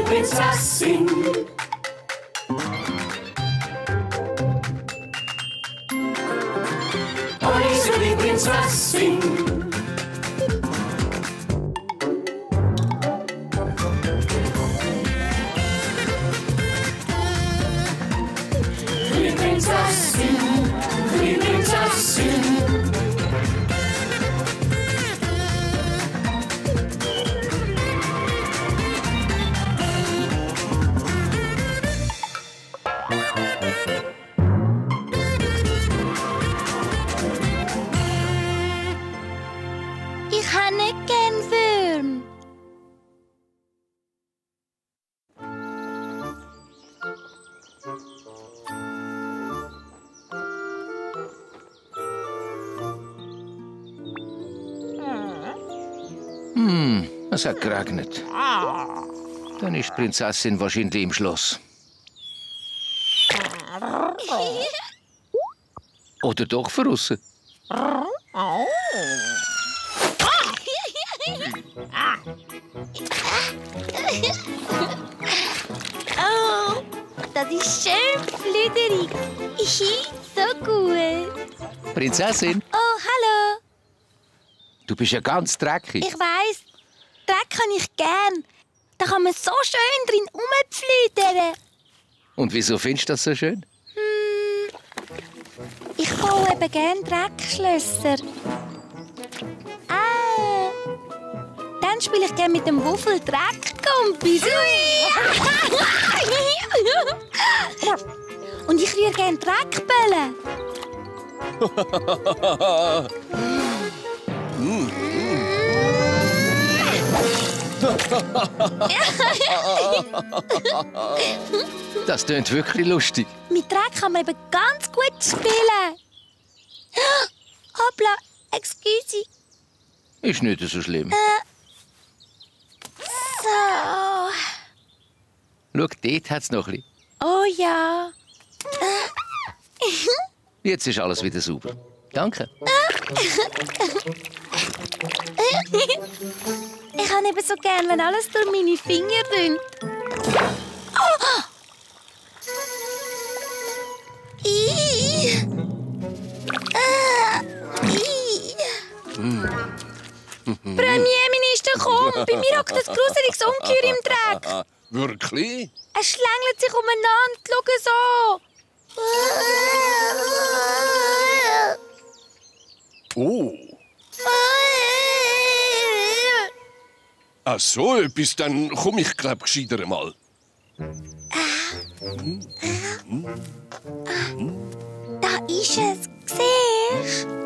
Prinzessin. Unsere Prinzessin. Die Prinzessin, die Prinzessin. Ich habe nicht gern Würm. Es hat geregnet. Dann ist die Prinzessin wahrscheinlich im Schloss. Oder doch draussen. Oh, das ist schön flüderig. So gut. Prinzessin, Oh, hallo. du bist ja ganz dreckig. Ich weiss, Dreck kann ich gern. Da kann man so schön drin rumpflüdern. Und wieso findest du das so schön? Ich baue eben gern Dreckschlösser. Dann spiele ich gern mit dem Wuffel Dreckgumpis. Und ich rühre gern Dreckbälle. Das klingt wirklich lustig. Mit Dreck kann man eben ganz gut spielen. Hoppla, excuse. Ist nicht so schlimm. So. Schau, dort hat es noch ein bisschen. Oh ja. Jetzt ist alles wieder sauber. Danke. Ich habe eben so gern, wenn alles durch meine Finger rinnt. Oh. Premierminister, komm! Bei mir hockt das gruseliges Ungeheuer im Dreck. Wirklich? Es schlängelt sich umeinander. Schau so. Oh. Ach so, etwas, dann komm ich, glaub, gescheiter mal. Da ist es. Siehst du?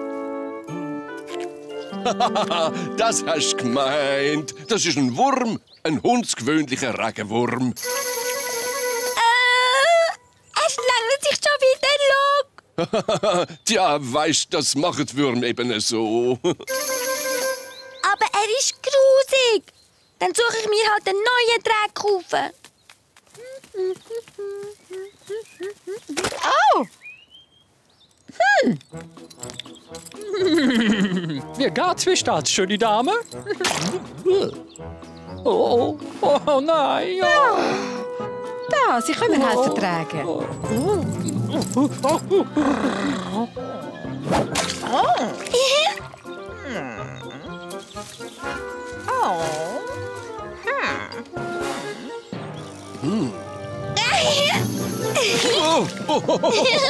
Das hast du gemeint. Das ist ein Wurm, ein hundsgewöhnlicher Regenwurm. Er schlängelt sich schon wieder. Schau. Tja, weisst, das machen die Würmer eben so. Aber er ist grusig. Dann suche ich mir halt einen neuen Dreck rauf. Oh! Wie geht's, wie steht's, schöne Dame? Oh, nein! Oh. Da, Sie können mir helfen tragen.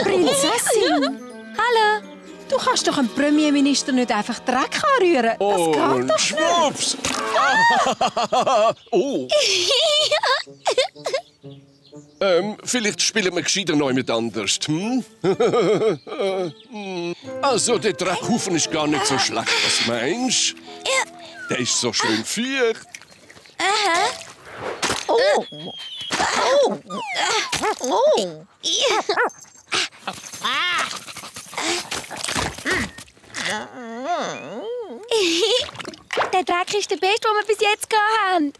Prinzessin! Hallo. Du kannst doch einem Premierminister nicht einfach Dreck anrühren. Das geht doch nicht. Schwupps! Oh! Vielleicht spielen wir gescheiter noch jemand anders. Hm? Also, der Dreckhaufen ist gar nicht so schlecht, was meinst du? Der ist so schön feucht. Der Dreck ist der beste, den wir bis jetzt gehabt haben.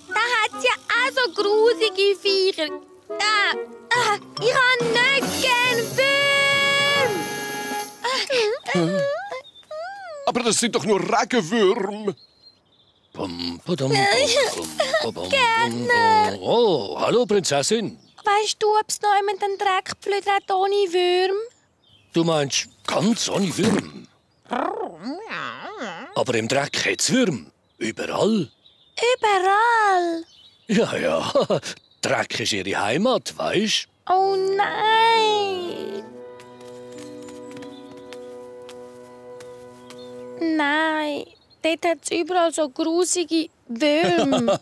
Da hat es ja auch so grusige Viecher. Ich habe nicht gern Würm. Aber das sind doch nur Regenwürmer. Oh, hallo, Prinzessin. Weißt du, ob es noch jemand einen Dreck pflügt hat ohne Würm? Du meinst ganz ohne Würm? Aber im Dreck hat's Würm. Überall. Überall? Ja, ja. Dreck ist ihre Heimat, weisst? Oh nein! Nein, dort hat es überall so grusige Würmer.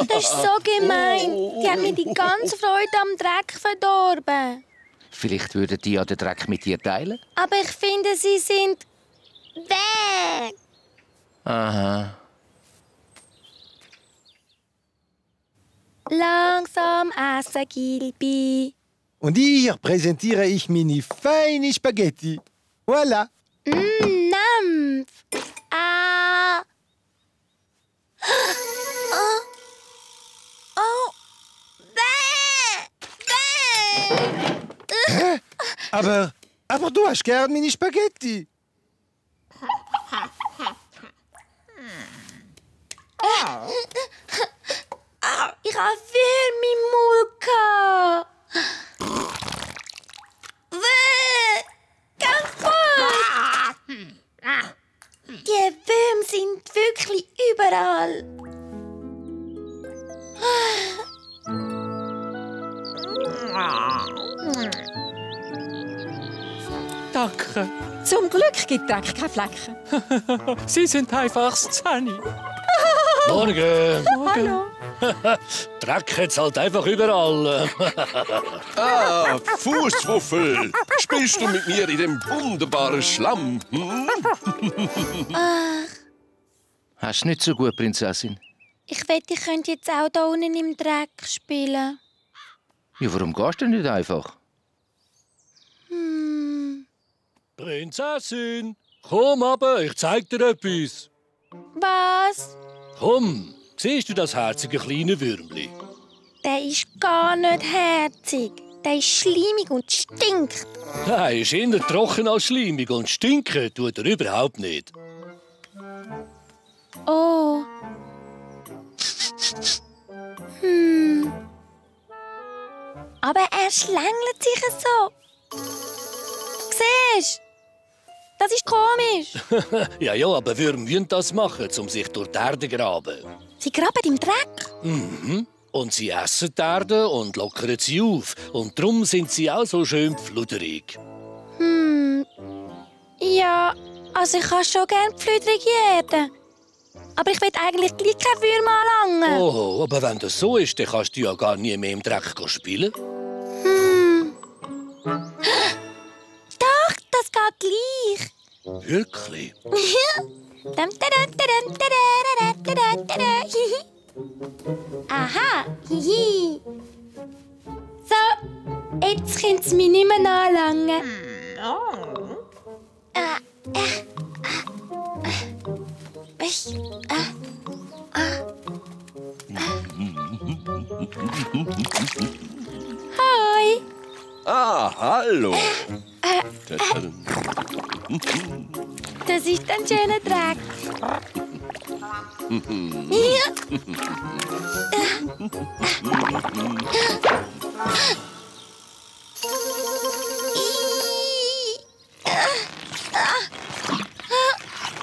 Das ist so gemein. Die haben mir die ganze Freude am Dreck verdorben. Vielleicht würden die ja den Dreck mit dir teilen? Aber ich finde, sie sind weg. Aha. Langsam essen, Gilbi. Und hier präsentiere ich meine feine Spaghetti. Voilà. Nampf. Ah. Oh. Oh. Bäh. Aber du hast gern meine Spaghetti. Ich habe Würmer im Mund gehabt. Kaputt! Die Würmer sind wirklich überall. Danke. Zum Glück gibt Dreck keine Flecken. Sie sind einfach Szene. Morgen. Hallo. Dreck hat's halt einfach überall. Ah, Fußwuffel. Spielst du mit mir in dem wunderbaren Schlamm? Hm? Hast du nicht so gut, Prinzessin? Ich wette, ich könnte jetzt auch da unten im Dreck spielen. Ja, warum gehst du nicht einfach? Prinzessin, komm aber, ich zeig dir etwas. Was? Komm, siehst du das herzige kleine Würmli? Der ist gar nicht herzig. Der ist schleimig und stinkt. Nein, ist eher trocken als schleimig und stinken tut er überhaupt nicht. Oh. Aber er schlängelt sich so. Siehst du? Das ist komisch. Ja, aber Würmer wollen das machen, um sich durch die Erde zu graben. Sie graben im Dreck. Und sie essen die Erde und lockern sie auf. Und darum sind sie auch so schön pfluderig. Ja, also ich habe schon gerne pflüderige Erde. Aber ich will eigentlich gleich keine Würmer anlangen. Oh, aber wenn das so ist, dann kannst du ja gar nie mehr im Dreck spielen. Doch, das geht gleich. Wirklich? Aha, hihi. So, jetzt können Sie mich nicht mehr anlangen. Hoi. Ah, hallo. Das ist ein schöner Dreck. Hier.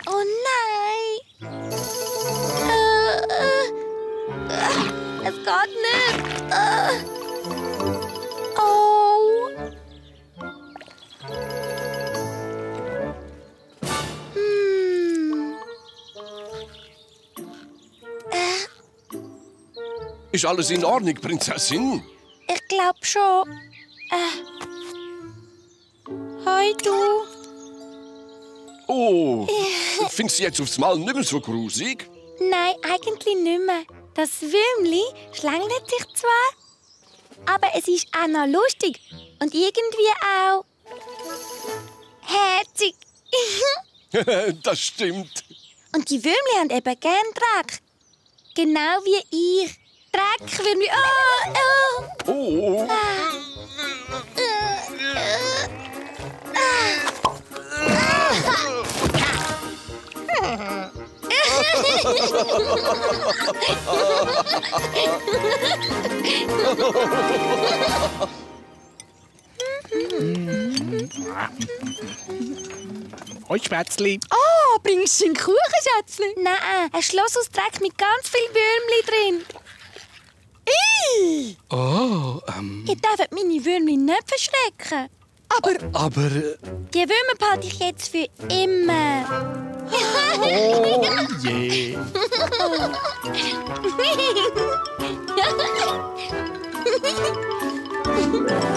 Oh nein. Es geht nicht. Oh. Ist alles in Ordnung, Prinzessin? Ich glaube schon. Hoi, du. Oh, findest du jetzt aufs Mal nicht mehr so grusig? Nein, eigentlich nicht mehr. Das Würmli schlängelt sich zwar, aber es ist auch noch lustig und irgendwie auch herzig. Das stimmt. Und die Würmli haben eben gern Dreck. Genau wie ich. Dreck, Würmli. Oh, Oh, oh. Hoi, Spätzli. Oh, bringst du einen Kuchen, Schätzli? Nein, ein Schloss aus Dreck mit ganz vielen Würmli drin. Oh, Ihr dürft meine Würmli nicht verschrecken. aber... Die Würmer behalte ich jetzt für immer. Oh je. Yeah.